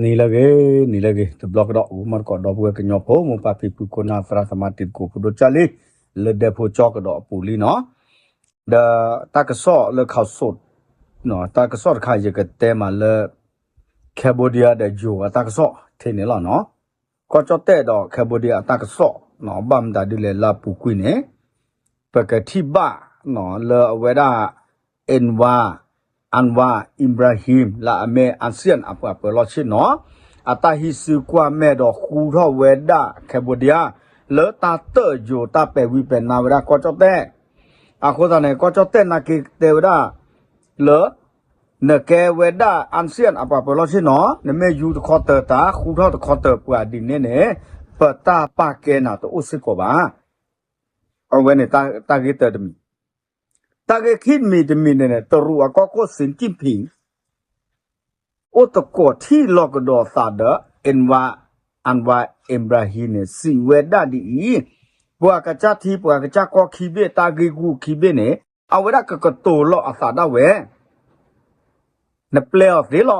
နံၤလၢအဂ့ၤ, နံၤလၢအဂ့ၤ, တဘျီကဒီး အိၣ်မးသကိး ဒီပုၢ်ဝဲၢ်ကညီဖိ မိၢ်ပၢ်ဖံဖု ခိၣ်နၢ် သရၣ်သမါ တံၤသကိး ဖိဒိၣ်ကၢ်လံ, လၢဒဲဖိကၠီကဒီးအပူၤလံနီၤ. ဒီးတၢ်ကစီၣ်လၢ ခီးစိး တၢ်ကစီၣ်တခါ ယကတဲမးလၢ Cambodia ဒီးယိၤအတၢ်ကစီၣ်ထဲန့ၣ်လီၤနီၤ. ကီၢ်ကၠီၣ်တဲၣ်ဒီး Cambodia အတၢ်ကစီၣ်နီၤ, ဘၣ်မတၤဒ်လဲၣ် လၢအပူၤကွံာ်န့ၣ် ပကထံၣ်ဘၣ်နီၤ လၢအဝဲဒၣ် Anwar, Anwar Ibrahim လၢအမ့ၢ် ASEAN အပှၤပၢၤလီၢ်ဆ့ၣ်နီၤ အတၢ်ဟံးစုကွၢ်မဲာ်ဒီးဃူထီၣ်ဝဲဒၣ် Cambodia လၢတၢ်တၢၣ်ယိၤတၢ်ပဲာ်ဝံပဲာ်နါဝဲဒၣ်ကီၢ်ကၠီၣ်တဲၣ်. အဃိသတးန့ၣ် ကီၢ်ကၠီၣ်တဲၣ်နာ်က့တဲဝဲဒၣ် လၢ နကဲဝဲဒၣ် ASEAN အပှၤပၢၤလီၢ်ဆ့ၣ်နီၤ နမ့ၢ်ယူတခီတၢၤတၢ် ဃူထီၣ်တခီတၢၤပှၤဒ်န့ၣ်န့ၣ် ပတၢ်ပာ်ကဲနၤတအိၣ်စ့ၢ်ကီးဘၣ်. အဝဲန့ၣ်တၢ်ဂ့ၢ်တၢတမံၤ, တၢ်ဂ့ၢ်ခံမံၤတမံၤန့ၣ်န့ၣ် တရူးအကီၢ်ခိၣ် Xi Jinping အိၣ်သကိးထံၣ်လိာ်ကဒီးသးဒီး Anwar, Anwar Ibrahim န့ၣ် စံးဝဲဒၣ်ဒ်အံၤ, ပှၤကစၢ်ထံ ပှၤကစၢ်ကီၢ်ခံဘ့ၣ် တၢ်ဂ့ၢ်ဂူၢ်ခံဘ့ၣ်န့ၣ် အဝဲဒၣ်ကကတိၤလီၤအသးဒၣ်ဝဲ နပျဲအီၤသ့လီၤ.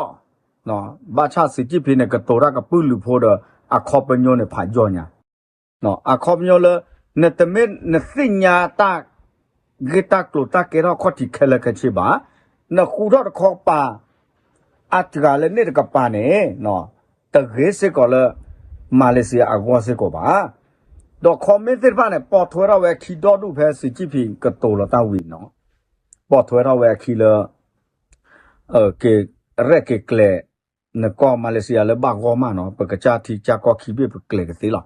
ဘၣ်ဆၣ် Xi Jinping န့ၣ် ကတိၤတၢ်ကပုာ်လုးဖိဒီး အခီပညီန့ၣ်ဖးယိာ်ညါ, အခီပညီလၢ နတမ့ၢ်နသ့ၣ်ညါတၢ် ဂ့ၢ်တၢ်ကျိၤတၢ်ကဲထီၣ်ခီၣ်ထံးခဲလၢာ်ခဲဆ့ဘၣ်, နဃူထီၣ်တခီပာ် အစှၤလၢန့ၣ်တကပၤန့ၣ် တဂ့ၤစ့ၢ်ကီးလၢ Malaysia အဂီၢ်စ့ၢ်ကီးဘၣ်. ဒီး comment သ့ၣ်တဖၣ်န့ၣ် ပိာ်ထွဲထီၣ်ဝဲခံဒီဒူၣ်ဖဲ Xi Jinping ကတိၤလီၤတၢ်ဝံၤနီၤ, ပိာ်ထွဲထီၣ်ဝဲအခံလၢ က့ၤရဲၣ်က့ၤကျဲၤ နကီၢ် Malaysia လၢဘၣ်ဂီၢ်မးနီၤ, ပကစၢ်ထံကစၢ်ကီၢ်ခံဘ့ၣ်ပကျဲၤကသ့လီၤ.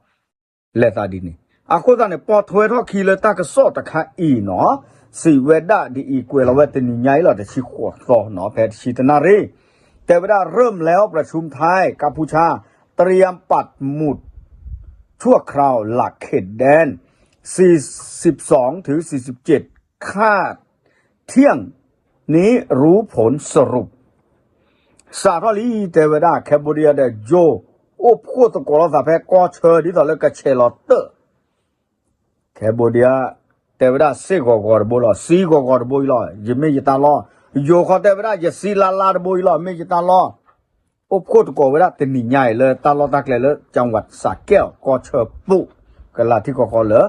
လဲၤသးဒ်န့ၣ် အဃိသတးန့ၣ် ပိာ်ထွဲထီၣ်ခံလၢတၢ်ကစီၣ်တခါအံၤနီၤ, စံးဝဲဒၣ်ဒ်အံၤ ကွဲးလီၤဝဲတနံၤညါအံၤလီၤ တဆံဃိးသီနီၤ, ဖဲတဆံတနၣ်ရံၣ်, တဲဝဲဒၣ် เริ่มแล้วประชุม ไทย กัมพูชา เตรียมปักหมุด ชั่วคราวหลักเขตแดน สี่สิบสองถึงสี่สิบเจ็ด ข้าเที่ยงนี้รู้ผลสรุป စးထီၣ်လံ တဲဝဲဒၣ် Cambodia ဒီးယိၤ အိၣ်ဖှိၣ်သကိးလိာ်သးဖဲကီၢ်ဆၢ ဒ်သိးလၢကဆဲးလီၤတၢၣ် Cambodia တဲဝဲဒၣ် စ့ၢ်ဂီၤဂီၤတဘိလီၤ, စံဂီၤဂီၤတဘိအံၤလီၤ, ယမ့ၢ်ယတၢ်လီၢ်, ယိၤခီတဲဝဲဒၣ် ယစံလါလါတဘိအံၤလီၤ, မ့ၢ်ယတၢ်လီၢ်, အိၣ်ဖှိၣ်သကိးဝဲဒၣ်တနံၤညါအံၤလၢတၢ်လီၢ်တၢ်ကျဲလၢ จังหวัดสระแก้ว ကီၢ်ဆၢပူၤ, ကလၤထံကီၢ်ဃီလၢ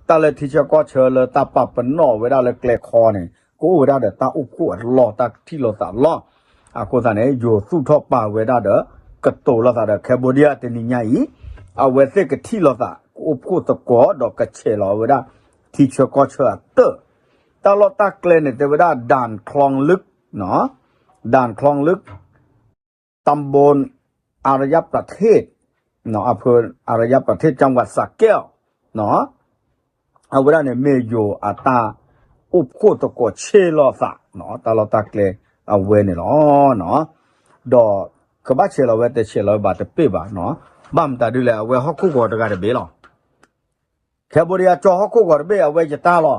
တၢ်လၢထံဆၢကီၢ်ဆၢလၢတၢ်ပာ်ပနီၣ်ဝဲဒၣ်လၢကျဲခီန့ၣ် ကအိၣ်ဝဲဒၣ်ဒီးတၢ်အိၣ်ဖှိၣ်အလီၢ် တၢ်ထံၣ်လိာ်သးလီၢ်, အဃိသတးန့ၣ် ယိၤသူၣ်ထီၣ်ပာ်ဝဲဒၣ်ဒီး ကတိၤလိာ်သးဒီး Cambodia တနံၤညါအံၤ, အဝဲသ့ၣ်ကထံၣ်လိာ်သး ကအိၣ်ဖှိၣ်သကိးဒီးကဆဲးလီၤဝဲဒၣ် ထံဆၢကီၢ်ဆၢအတၢၣ်, တၢ်လီၢ်တၢ်ကျဲန့ၣ် တဲဝဲဒၣ် ด่านคลองลึก ด่านคลองลึก ตำบล อรัญญประเทศ อำเภออรัญญประเทศ จังหวัดสระแก้ว အဝဲဒၣ်န့ၣ် မ့ၢ်ယိၤအတၢ်အိၣ်ဖှိၣ်သကိးဆဲးလိာ်သး တၢ်လီၢ်တၢ်ကျဲအဝဲန့ၣ်လီၤ. ဒီးကဘၣ်ဆဲးလီၤဝဲ တဆဲးလီၤဝဲဘၣ်တပ့ၢ်ဘၣ်, ဘၣ်မတၤဒ်လဲၣ် အဝဲဟီၣ်ခိၣ်ဂီၤတဂၤတဘ့ၣ်လီၤ. Cambodia ကၠီဟီၣ်ခိၣ်ဂီၤတဘ့ၣ် အဝဲယတၢ်လီၤ.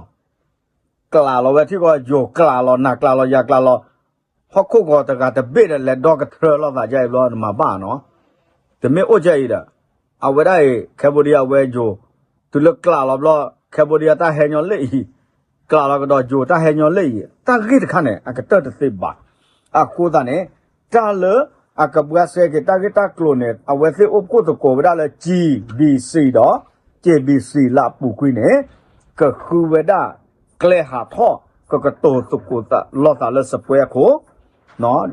ကျးလီၤဝဲထံကီၢ် ယိၤကျးလီၤ နၤကျးလီၤ ယၤကျးလီၤ, ဟီၣ်ခိၣ်ဂီၤတဂၤတဘ့ၣ်ဒီး လဲၤဒီကထြၢလိာ်သးယါအံၤဘျီ နမၤဘၣ်နီၤ. တမ့ၢ်အိၣ်ကဲအံၤဒီး အဝဲဒၣ်အံၤ Cambodia အဝဲယိၤ တုၤလၢကျးလီၤဘျီ Cambodia တၢ်ဟဲညီလၢအံၤ, ကျးလီၤကဒီးယိၤတၢ်ဟဲညီလၢအံၤ, တၢ်ဂ့ၢ်တခါန့ၣ် အကတၢၢ်တသ့ဘၣ်. အဃိသတးန့ၣ် တၢ်လၢအကဘှါစဲက့ၤတၢ်ဂ့ၢ်တၢ်ကျိၤန့ၣ် အဝဲသ့ၣ်အိၣ်ဖှိၣ်သကိးဝဲဒၣ်လၢ G B C ဒီး J B C လၢအပူၤကွံာ်န့ၣ် ကဃုဝဲဒၣ်ကျဲဟးထီၣ် ကကတိၤသကိးလိာ်သးလၢစပွဲအခိၣ်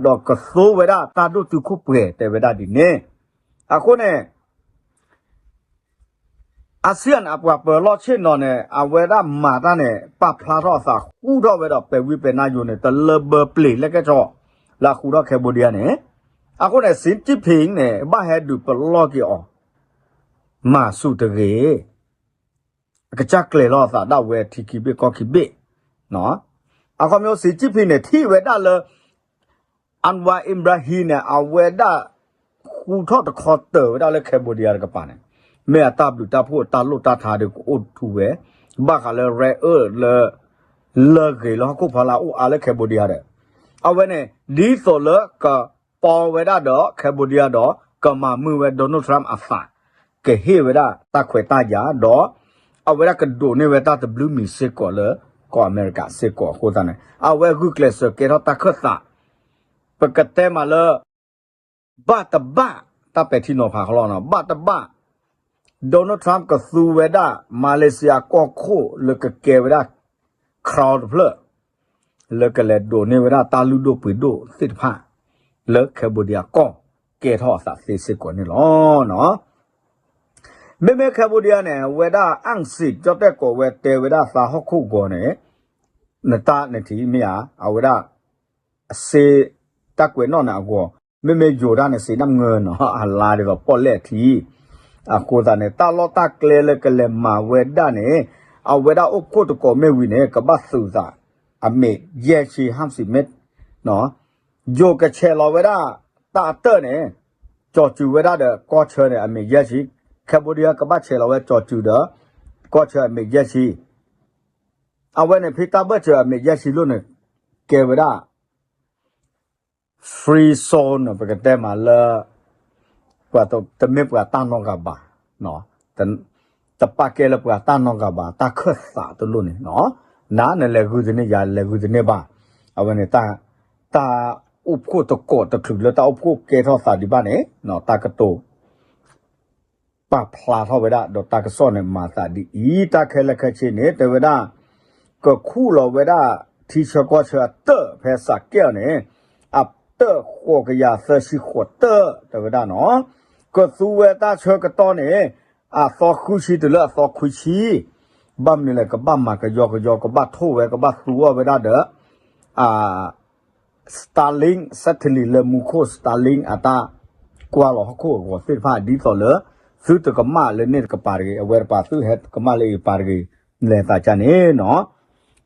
ဒီးကသိဝဲဒၣ်တၢ်ဒိၣ်တုာ်ခိၣ်ပှဲၤတဲဝဲဒၣ်ဒ်န့ၣ်, အဃိန့ၣ် ASEAN အပှၤပၢၤလီၢ်ဆ့ၣ်နီၤန့ၣ် အဝဲဒၣ်မၤတၢ်န့ၣ် ပာ်ဖျါထီၣ်အသးဃူထီၣ်ဝဲဒီး ပဲာ်ဝံပဲာ်နါယိၤန့ၣ် တလၢဘၢပျ့ၤလၢကဲထီၣ် လၢအဃူထီၣ် Cambodia န့ၣ်, အဃိန့ၣ် Xi Jinping န့ၣ် ဘၣ်ဟဲဒုးပလီၢ်က့ၤအီၤ မၤဆူၣ်တဂ့ၤ အကစၢ်ကျဲၤလီၤအသးဒၣ်ဝဲထံခံဘ့ၣ်ကီၢ်ခံဘ့ၣ်, အခီပညီ Xi Jinping န့ၣ် ထံၣ်ဝဲဒၣ်လၢ Anwar Ibrahim န့ၣ် အဝဲဒၣ်ဃူထီၣ်တခီတၢၤဝဲဒၣ်လၢ Cambodia တကပၤန့ၣ် မ့ၢ်အတၢ်ဘျုးတၢ်ဖှိၣ်တၢ်လိၣ်တၢ်ထါဒီးကအိၣ်ထူဝဲ, ဘၣ်ဃးလၢ rare earth လၢ လၢဂ့ၤလၢဟီၣ်ခိၣ်ဖီလာ်အိၣ်အါလၢ Cambodia ဒီး အဝဲန့ၣ် ဒ်သိးလၢကပီဝဲဒၣ်ဒီး Cambodia ဒီး ကမၤမုာ်ဝဲ Donald Trump အသး ကဟ့ၣ်ဝဲဒၣ်တၢ်ခွဲးတၢ်ယာ်ဒီး အဝဲဒၣ်ကဒိးန့ၢ်ဝဲတၢ်တဘျုးမံၤစ့ၢ်ကီးလၢ ကီၢ်အမဲရကၤစ့ၢ်ကီးအဃိသတးန့ၣ် အဝဲဂုာ်ကျဲးစၢးကဲထီၣ်တၢ်ခၢၣ်သး ပကတဲမးလၢ ဘၣ်တဘၣ် တၢ်ပဲာ်ထံနီၤဖးဃီလီၤနီၤ ဘၣ်တဘၣ် Donald Trump ကသူဝဲဒၣ် Malaysia ကီၢ်ခိၣ်လၢကကဲဝဲဒၣ် ခရီးတဖျၢၣ် လၢကလဲၤဒိးန့ၢ်ဝဲဒၣ်တၢ်လုၢ်ဒိၣ်ပှ့ၤဒိၣ်သ့ၣ်တဖၣ် လၢ Cambodia ကီၢ်ကဲထီၣ်အသးသ့စ့ၢ်ကီးန့ၣ်လီၤ. မ့မ့ၢ် Cambodia န့ၣ် အဝဲဒၣ်အၣ်စံး ကၠီၣ်တဲၣ်ကိးဝဲတဲဝဲဒၣ်သးဟီၣ်ခိၣ်ဂီၤန့ၣ် နတၢ်နထံၣ်မ့ၢ်ဧါ အဝဲဒၣ် အစ့ တၢ်ကွဲးနီၣ်န့ၣ်အဂီၢ် မ့မ့ၢ်ယိၤတၢ်န့ၣ် စ့နၢ်မုၢ်နီၤ အလါဒ်သိးပီၣ်လဲၣ်အထံ အဃိသတးန့ၣ် တၢ်လီၢ်တၢ်ကျဲလၢကလဲၤမၤဝဲဒၣ်န့ၣ် အဝဲဒၣ်အိၣ်ဖှိၣ်တကိးမ့ၢ်ဝံၤန့ၣ် ကဘၣ်သုးသး အမ့ၢ်ယဲၢ်ဆံ ဟၣ်စံးမ့ၢ် ယိၤကဆဲးလီၤဝဲဒၣ် တၢ်အတၢၢ်န့ၣ် ကၠီၤစုၤဝဲဒၣ်ဒီးကီၢ်ဆၢန့ၣ် အမ့ၢ်ယဲၢ်ဆံ Cambodia ကဘၣ်ဆဲးလီၤဝဲကၠီၤစုၤဒီး ကီၢ်ဆၢအမ့ၢ်ယဲၢ်ဆံ အဝဲန့ၣ်ဖဲတၢ်ဘၢၣ်စၢၤအမ့ၢ်ယဲၢ်ဆံလိၣ်န့ၣ် ကဲဝဲဒၣ် free zone ပကတဲမးလၢ ပှၤတမ့ၢ်ပှၤတၢ်နီၢ်ဂၤဘၣ် တပာ်ကဲလၢပှၤတၢ်နီၢ်ဂၤဘၣ် တၢ်ခၢၣ်သးတလိၣ်န့ၣ် နၤနလဲၤဂုာ်တန့ၢ် ယၤလဲၤဂုာ်တန့ၢ်ဘၣ် အဝဲန့ၣ် တၢ်အိၣ်ဖှိၣ်တကိးတချုးလၢတၢ်အိၣ်ဖှိၣ်ကဲထီၣ်သးဒံးဘၣ်န့ၣ် တၢ်ကတိၤ ပာ်ဖျါထီၣ်ဝဲဒၣ် ဒီးတၢ်ကစီၣ်န့ၣ်မၤသးဒ်အံၤ တၢ်ခဲလၢာ်ခဲဆ့န့ၣ် တဲဝဲဒၣ် ကခူၣ်လီၤဝဲဒၣ် ထံဆၢကီၢ်ဆၢအတၢၢ်ဖဲစးကဲၣ်အီၤန့ၣ် အတၢၢ်ဃိးကယၤသၢဆံဃိးတၢၢ် တဲဝဲဒၣ်နီၤ ကသူဝဲတၢ်ဆၢကတီၢ်န့ၣ် အသီဃုဆံတုၤလၢအသီခွံဆံ ဘၣ်မနုၤလဲၣ် ကဘၣ်မၤကယီကယီ ကဘၣ်ထိၣ်ဝဲ ကဘၣ်သူအီၣ်ဝဲဒၣ်ဒီး Starlink satellite လၢမူခိၣ် Starlink အတၢ်ကွၢ်လီၤဟီၣ်ခိၣ်အဂီၤသ့ၣ်တဖၣ် ဒ်သိးလၢ သုတကမၣ်လၢန့ၣ်တကပၤတဂ့ၤ အဝဲတပၤသုဟဲကမၣ်လၢအံၤပၤတဂ့ၤ လဲၤသးကါန့ၣ်နီၤ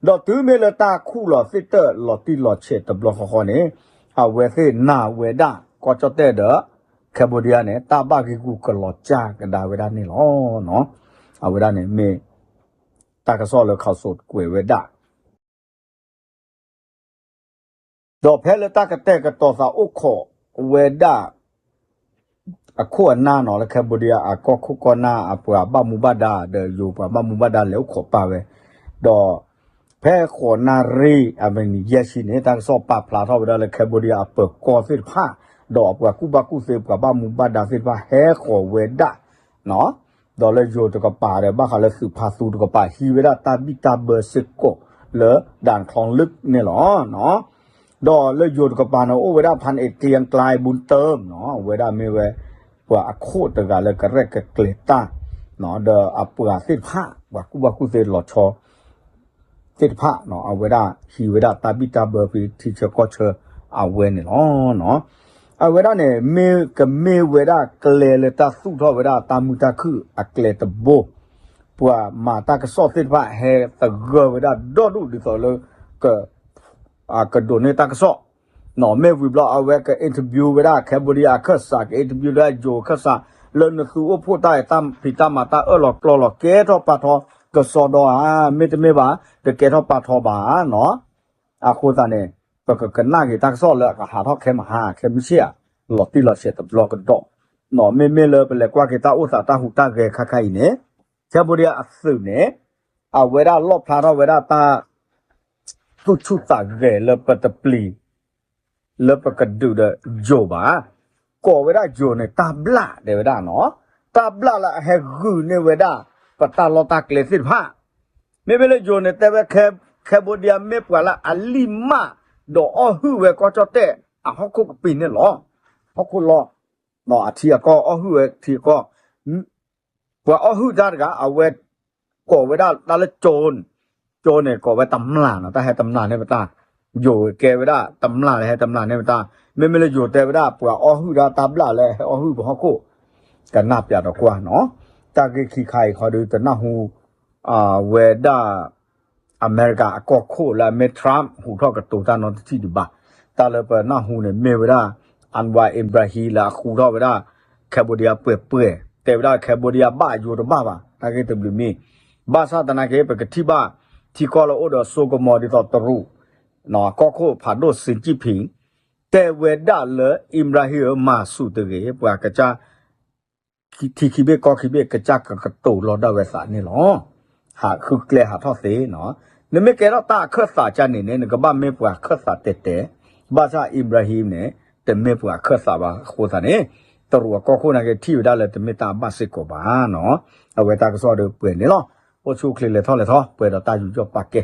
ဒီးတုၤမ့ၢ်လၢတၢ်ခူၣ်လီၤသ့ၣ်တၢၢ်လီၤတံၢ်လီၤဆဲးတဘျီဃီဃီန့ၣ် အဝဲသ့ၣ်နာ်ဝဲဒၣ် ကီၢ်ကၠီၣ်တဲၣ်ဒီး Cambodia န့ၣ် တၢ်ဘၣ်ဂ့ၢ်ဂူာ်ကလီၤစၢ်ကဒါဝဲဒၣ်န့ၣ်လီၤ. အဝဲဒၣ်န့ၣ်မ့ၢ် တၢ်ကစီၣ်လၢ ခီၣ်စိး ကွဲးဝဲဒၣ် ဒီးဖဲလၢတၢ်ကတဲာ်ကတီၤသးအိၣ်ခိးဝဲဒၣ် အခိၣ်အနၢ်နီၤ လၢ Cambodia အကီၢ်ခိၣ်ကီၢ်နၢ် အပှၤဘၣ်မူဘၣ်ဒါ ဒီးယိၤပှၤဘၣ်မူဘၣ်ဒါလဲၤအိၣ်ခိးပာ်ဝဲ ဒီး ဖဲဃိးနၣ်ရံၣ် အမံးနံးယဲၢ်ဆံန့ၣ် တၢ်ကစီၣ်ပာ်ဖျါထီၣ်ဝဲဒၣ်လၢ Cambodia အပၢၤကီၢ်သ့ၣ်တဖၣ် ဒီးအပှၤကူၣ်ဘၣ်ကူၣ်သ့ ပှၤဘၣ်မူဘၣ်ဒါသ့ၣ်တဖၣ် ဟဲဃီၤဝဲဒၣ် ဒီးလၢယိၤတကပၤဒီး ဘၣ်ဃးလၢသုးဖါသူတကပၤ ဟံးဝဲဒၣ်တၢ်ဘံၣ်တၢ်ဘၢစ့ၢ်ကီးလၢ ဒၣ်ချီလုၢ်န့ၣ်လီၤ. ဒီးလၢယိၤတကပၤန့ၣ် အိၣ်ဝဲဒၣ် ဖါနအ့းကျံကျါ ဘူးတၢၢ်နီၤ အဝဲဒၣ်မ့ၢ်ဝဲ ပှၤအခိၣ်တဂၤလၢကရဲၣ်ကကျဲၤတၢ် ဒီးအပှၤသ့ၣ်တဖၣ် ပှၤကူၣ်ဘၣ်ကူၣ်သ့လီၤဆီ သ့ၣ်တဖၣ် အဝဲဒၣ်ဟံးဝဲဒၣ်တၢ်ဘံၣ်တၢ်ဘၢဖဲထံဆၢကီၢ်ဆၢအဝဲန့ၣ်လီၤ. အဝဲဒၣ်န့ၣ် မ့ၢ်ကမ့ၢ်ဝဲဒၣ်ကျဲလၢတၢ်သူၣ်ထီၣ်ဝဲဒၣ်တၢ်မုာ်တၢ်ခုၣ်အကျဲတဘိ ပှၤမၤတၢ်ကစီၣ်သ့ၣ်တဖၣ်ဟဲသဂၢၢ်ဝဲဒၣ်ဒီဒူၣ်ဒ်သိးလၢ က ကဒိးန့ၢ်တၢ်ကစီၣ် မ့ၢ်ဝံၤဘျီအဝဲက interview ဝဲဒၣ် Cambodia အခၢၣ်စး က interview ဒၣ်ယိၤအခၢၣ်စး လၢနသုအိၣ်ဖှိၣ်တၢ်အံၤတၢ်ဖံးတၢ်မၤတၢ်အၢၣ်လီၤကျီလီၤ ကဲထီၣ်ပာ်ထီကစီဒီဧါ မ့တမ့ၢ်ဘၣ် တကဲထီၣ်ပာ်ထီဘၣ်နီၤ အဃိသတးန့ၣ် ပကကနၣ်က့ၤတၢ်ကစီၣ်လၢအကဟးထီၣ်ခဲမုၢ်ဟါ ခဲမုၢ်ဆ့ၣ်ဧါ လီၤတံၢ်လီၤဆဲးတဘျီကဒီး မ့မ့ၢ်လၢပလဲၤကွၢ်က့ၤတၢ်အိၣ်သးတၢ်ဟူးတၢ်ဂဲၤခါခါအံၤန့ၣ် Cambodia အသုးန့ၣ် အဝဲဒၣ်လီၣ်ဖျါထီၣ်ဝဲဒၣ်တၢ် သူၣ်ဆူၣ်သးဂဲၤလၢပတပျံၤ လၢပကဒုးဒီးယိၤဘၣ်, ကိးဝဲဒၣ်ယိၤန့ၣ် တၢ်ဘျၣ်တဲဝဲဒၣ်နီၤ, တၢ်ဘျၣ်လၢအဟဲဂုာ်န့ၢ်ဝဲဒၣ် ပတၢ်လီၢ်တၢ်ကျဲသ့ၣ်တဖၣ်, မ့မ့ၢ်လၢယိၤန့ၣ် တဲဝဲ Cambodia မ့ၢ်ပှၤလၢအလံၣ်မၢ် ဒီးအီၣ်ဟုၣ်ဝဲကီၢ်ကၠီၣ်တဲၣ် အဟီၣ်ခိၣ်ကပံာ်န့ၣ်လီၤ, ဟီၣ်ခိၣ်လီၢ် အထံအကီၢ် အီၣ်ဟုၣ်ဝဲထံအကီၢ် ပှၤအီၣ်ဟုၣ်တၢ်တဂၤ အဝဲကိးဝဲဒၣ်တၢ်လၢကၠိန့ၣ် ကၠိန့ၣ် ကိးဝဲတမျၢ်နီၤ, တၢ်ဟဲတမျၢ်န့ၢ်ပတၢ်, ယိၤကဲဝဲဒၣ်တမျၢ်လၢဟဲတမျၢ်န့ၢ်ပတၢ်, မ့မ့ၢ်လၢယိၤတဲဝဲဒၣ် ပှၤအီၣ်ဟုၣ်ဒၣ်တၢ်ဘျၣ်လၢဟဲအီၣ်ဟုၣ်ပဟီၣ်ခိၣ်, ကနၣ်ပၠးဒီးကွၢ်နီၤ, တၢ်ဂ့ၢ်ခံခါအံၤခီဒုး တနၢ်ဟူ ဝဲဒၣ် အမဲရကၤအကီၢ်ခိၣ်လၢအမ့ၢ် Trump ဟူးထီၣ်ကတိၤတၢ်နီတထံၣ်ဒံးဘၣ်, တၢ်လၢပနၢ်ဟူန့ၣ် မ့ၢ်ဝဲဒၣ် Anwar Ibrahim လၢအဃူထီၣ်ဝဲဒၣ် Cambodia ပှဲၤပှဲၤ, တဲဝဲဒၣ် Cambodia ဘၣ်ယိၤတဘၣ်ဘၣ်, တၢ်ဂ့ၢ်တဘျုးမံၤ, ဘၣ်ဆၣ်သနာ်က့ ပကထံၣ်ဘၣ် ထံကီၢ်လၢအိၣ်ဒီးစိကမီၤဒ်သိးတရူး ကီၢ်ခိၣ်ဖးဒိၣ် Xi Jinping တဲဝဲဒၣ်လၢ Ibrahim မၤဆူၣ်တဂ့ၤ ပှၤကစၢ် ထံခံဘ့ၣ်ကီၢ်ခံဘ့ၣ် ကစၢ်ကကတိၤလီၤဒၣ်ဝဲသးန့ၣ်လီၤ. ဟးဃုကျဲဟးထီၣ်သ့နီၤ, နမ့ၢ်ကဲထီၣ်တၢ်အခၢၣ်သးကၢ်န့ၣ်န့ၣ် နကဘၣ်မ့ၢ်ပှၤခၢၣ်သးတဲာ်တဲာ်, ဘၣ်ဆၣ် Ibrahim န့ၣ် တမ့ၢ်ပှၤခၢၣ်သးဘၣ်အဃိသတးန့ၣ် တရူးအကီၢ်ခိၣ်န့ၣ်က့ၤထံၣ်ဝဲဒၣ်လၢတမ့ၢ်တၢ်အဘၣ်စ့ၢ်ကီးဘၣ်နီၤ. အဝဲတၢ်ကစီၣ်ဒီးပှဲၤန့ၣ်လီၤ. အိၣ်ဆူၣ်အိၣ်ချ့လဲၤထီၣ်လဲၤထီ ပှဲၤဒီးတၢ်ယူးယီၣ်ပာ်ကဲ